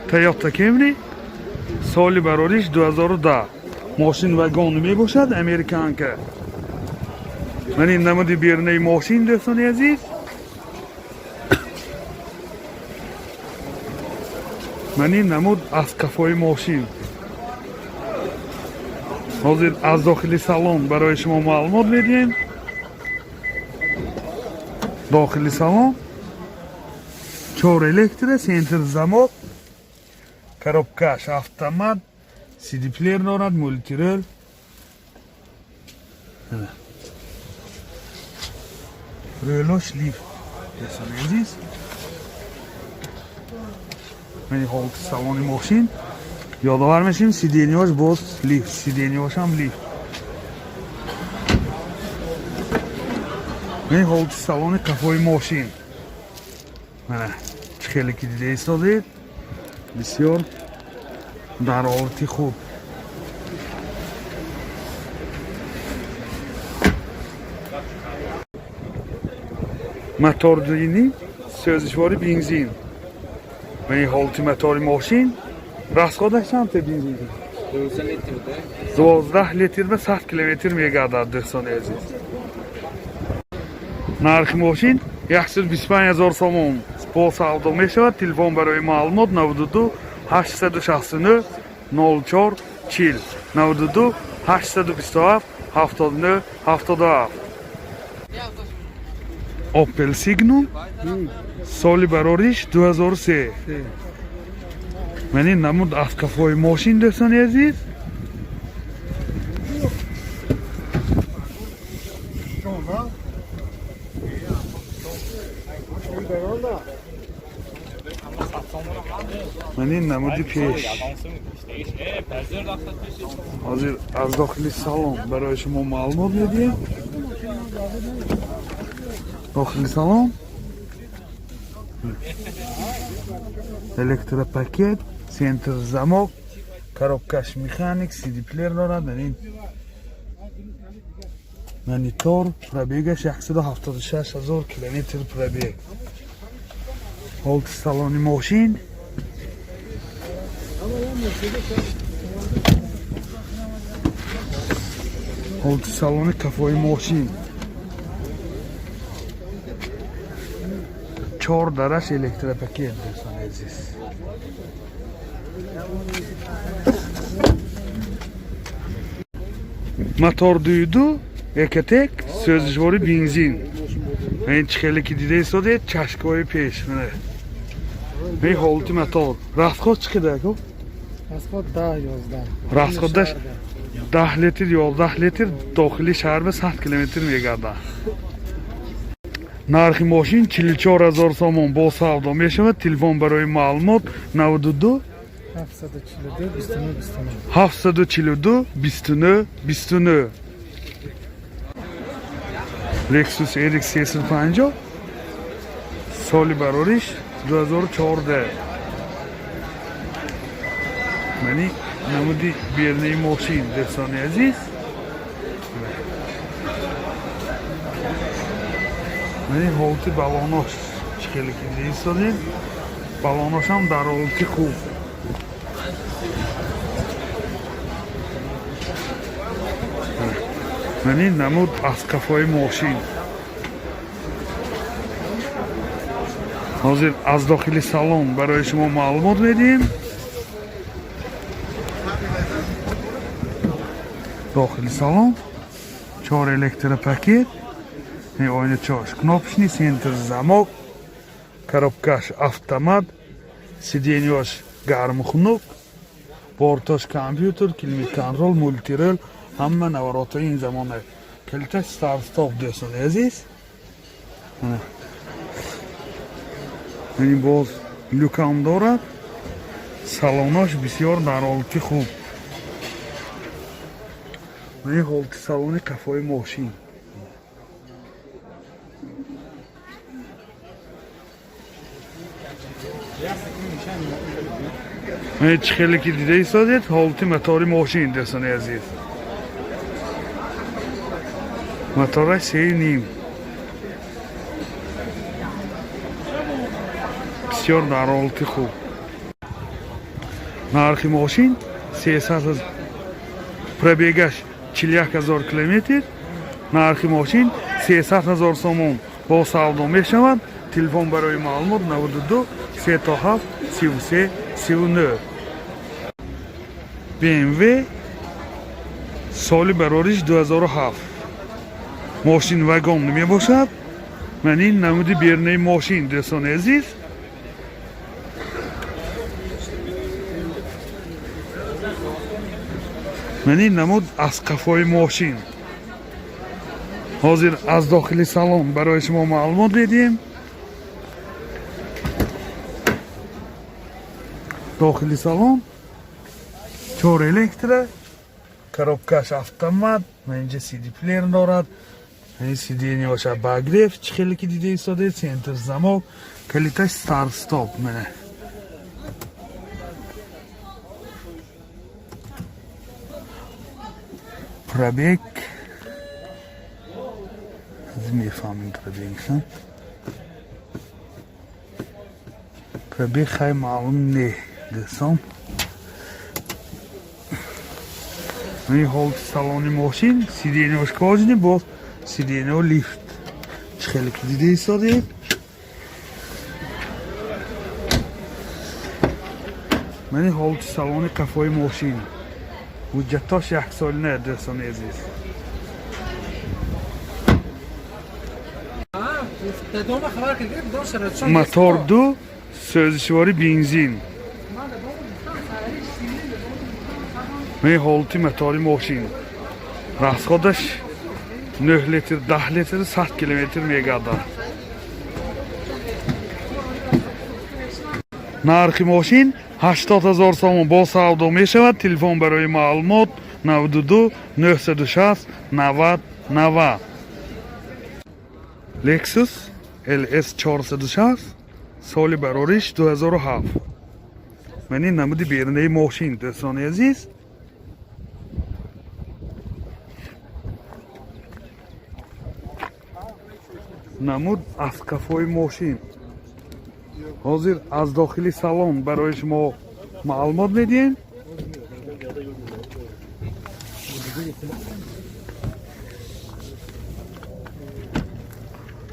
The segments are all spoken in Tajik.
Toyota Camry, соли барориш 2010. Мошин вагон мебошад, американка. Ман ин намуди берунаи мошин, дӯстони азиз. Ман ин намуд аз қафои мошин. Ҳозир аз дохили салон барои шумо маълумот медиҳем. Дохили салон чор электро, центр замок, коробкаш автомат, CD-плеер дорад, мультирул. Ана. Рӯлош лифт. Дӯстони азиз. Мани ҳолати салони мошин. Ёдовар мешем, сиденьяш боз лифт, сиденьяшам лифт. Мани ҳолати салони қафои мошин. Мана чӣ хеле ки дида истодед, бисёр дар ҳолати хуб. Мотор дуини, сӯзишвори бензин. Мани ҳолати мотори мошин. Расходаш чанд та бензин? 12 литрда. 12 литр ба 100 километр мегардад, дӯстони азиз. Нархи мошин 125 ҳазор сомон, бо савдо мешавад. Телефон барои маълумот 92 869 04 40, 92 827 79 77. Opel Signum, соли барориш 2003. Ман ин намуд аз қафои мошин, дӯстони азиз. Ман ин намуди пеш. Ҳозир аз дохили салон барои шумо маълумот медиҳем. Дохили салон электропакет, центр замок, коробкаш механик, CD-плеер дорад. Ин монитор, пробегаш 176 ҳазор километр пробег. Ҳолати салони мошин. Ҳолати салони қафои мошин. Чор дараш электропакет, дӯстони азиз. Мотор дуюду Ecotec, сӯзишвори бензин. Ин чӣ хеле ки дида истодед, чашкҳои пеш. Мана. Ин ҳолати мотор. Расход чӣ қадар ко? Расход 10 11. Расходаш 10 литр, 11 литр, дохили шаҳр ба 100 километр мегардад. Нархи мошин 44 ҳазор сомон, бо савдо мешавад. Телефон барои маълумот 92 742 29 29. 742 29 29. Lexus RX 350, соли барориш 2014. Мани намуди бернаи мошин, дӯстони азиз. Мани ҳолати балонош чӣ хеле ки дида истодед, балоношам дар ҳолати хуб. Мани намуд аз қафои мошин. Ҳозир аз дохили салон барои шумо маълумот медиҳем. Дохили салон чор электропакет, оина чош кнопочный, центр замок, коробкаш автомат, сиденьяш гарму хунук, бортош компютер, климат контроль, мультирул, ҳама наворотҳои ин замона. Калиташ старт стоп, дӯстони азиз. Ана. Ин боз люкам дорад. Салонош бисёр дар ҳолати хуб. Ин ҳолати салони қафои мошин. Чӣ хеле ки дида истодед, ҳолати мотори мошин, дӯстони азиз. Мотораш сеи ним. Бисёр дар ҳолати хуб. Нархи мошин 300, пробегаш 41 ҳазор километр. Нархи мошин 300 ҳазор сомон, бо савдо мешавад. Телефон барои маълумот 92 37 33 39. BMW, соли барориш 2007, мошин вагон мебошад. Ман ин намуди берунаи мошин, дӯстони азиз. Ман ин намуд аз қафои мошин. Ҳозир аз дохили салон барои шумо маълумот медиҳем. Дохили салон чор электро, коробкаш автомат. Ман инҷа CD плеер дорад, ин сиденье бошад обогрев, чӣ хеле ки дида истодаед, центр замок, калиташ старт стоп. Мана, пробег мефаҳмем, пробегшон, пробег хай маълум не, дӯстон. Ин ҳолати салони мошин, сиденьеош кожаный, боз сиденьео лифт, чӣ хеле ки дида истодед. Ман ин ҳолати салони қафои мошин. Ҳуҷҷатош яксолина, дӯстони азиз. Дадома хабар кард, дадом шароитшон. Мотор ду, сӯзишворӣ бензин. Ман ҳолати мотори мошин. Расходаш 9 литр, 10 литр, 100 километр мегардад. Нархи мошин 80 ҳазор сомон, бо савдо мешавад. Телефон барои маълумот 92 960 90 90. Lexus LS 460, соли барориш 2007. Ман ин намуди берунаи мошин, дӯстони азиз. Намуд аз қафои мошин. Ҳозир аз дохили салон барои шумо маълумот медиҳем.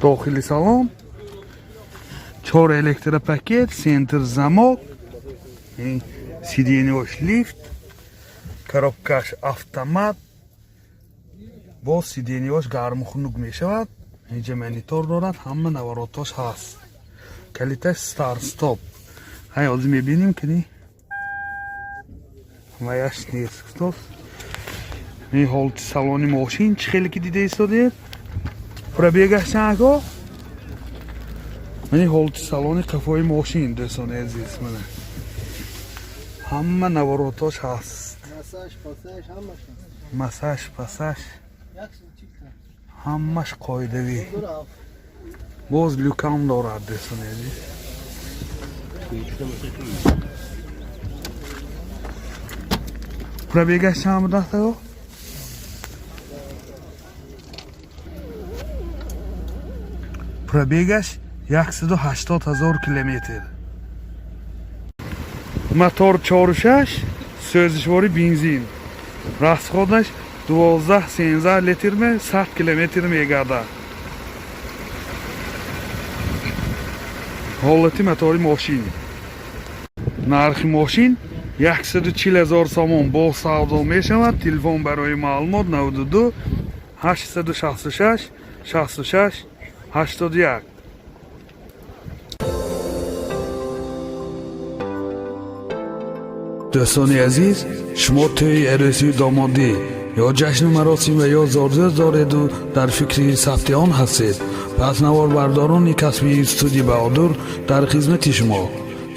Дохили салон чор электропакет, центр замок, сиденьеош лифт, коробкаш автомат, боз сиденьеош гарму хунук мешавад. Инҷа монитор дорад, ҳама наворотош ҳаст, калиташ старт стоп. Ҳай, ҳозир мебинем, кини ваяш нест, гуфтост. Ин ҳолати салони мошин, чӣ хеле ки дида истодед. Пробегаш чанд, ако? Ин ҳолати салони қафои мошин, дӯстони азиз. Мана, ҳама наворотош ҳаст. Массаж, пассаж, ҳамаш. Массаж, пассаж, ҳамаш қоидавӣ. Боз люкам дорад, дӯстони азиз. Пробегаш чанд будаст, ако? Пробегаш 180 ҳазор километр. Мотор 4,6, сӯзишворӣ бензин. Расходаш 12 13 литр ме 100 километр мегардад. Ҳолати мотори мошин. Нархи мошин 140 ҳазор сомон, бо савдо мешавад. Телефон барои маълумот 92 866 66 81. Дӯстони азиз, шумо тӯи арӯсию домодӣ ё ҷашну маросим ва ё зодрӯз дореду дар фикри сабти он ҳастед, пас наворбардорони касбии студия Баҳодур дар хизмати шумо.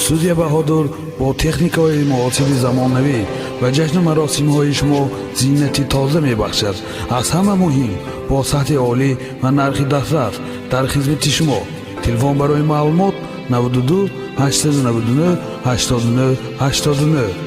Студия Баҳодур бо техникаҳои муосири замонавӣ ва ҷашну маросимҳои шумо зинати тоза мебахшад. Аз ҳама муҳим, бо сатҳи олӣ ва нархи дастрас дар хизмати шумо. Телефон барои маълумот 92 899 89 89.